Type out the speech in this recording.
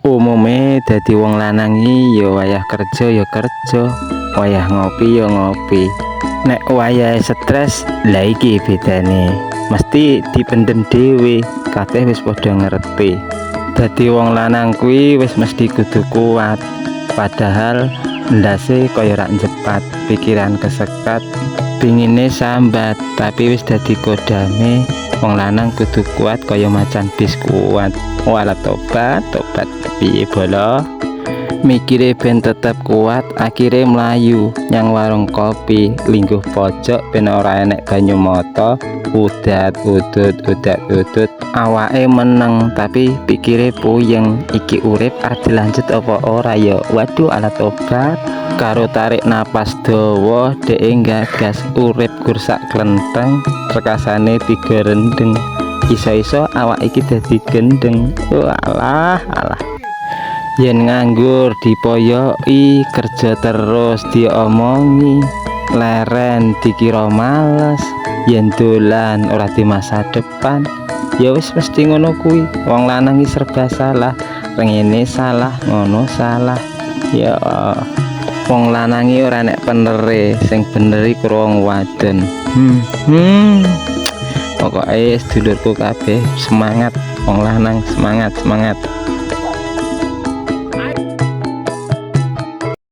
Umume dadi wong lanang iki ya wayah kerja ya kerja, wayah ngopi ya ngopi. Nek wayahe stres, lah iki bedane. Mesti dipendem dhewe, kabeh wis padha ngerti. Dadi wong lanang kuwi wis mesti kudu kuat. Padahal ndase kaya rak njepat, pikiran kesekat, pingine sambat, tapi wis dadi kodame wong lanang kudu kuat kaya macan biskuat. Walah, tobat, tobat, piye bolo? Mikire ben tetep kuat, akhire mlayu nyang warung kopi, lingguh pojok ben ora enek banyu mata, udat udut udat udut, awake meneng tapi pikire puyeng, iki urip arep dilanjut apa ora ya? Waduh, alah tobat. Karo tarik napas dawa, dhek gagas urip gur sak klenteng, rekasane tiga rendeng. Iso-iso awak iki dadi gendeng. Walah, alah. Yen nganggur dipoyoki, kerja terus diomongi, leren dikira males, yen dolan ora di masa depan. Ya wis mesti ngono kuwi. Wong lanang iki serba salah, rengene salah, ngono salah. Ya wong lanang iki ora enek benere, sing bener iku wong wadon. Pokoke sedulurku kabeh semangat, wong lanang semangat, semangat.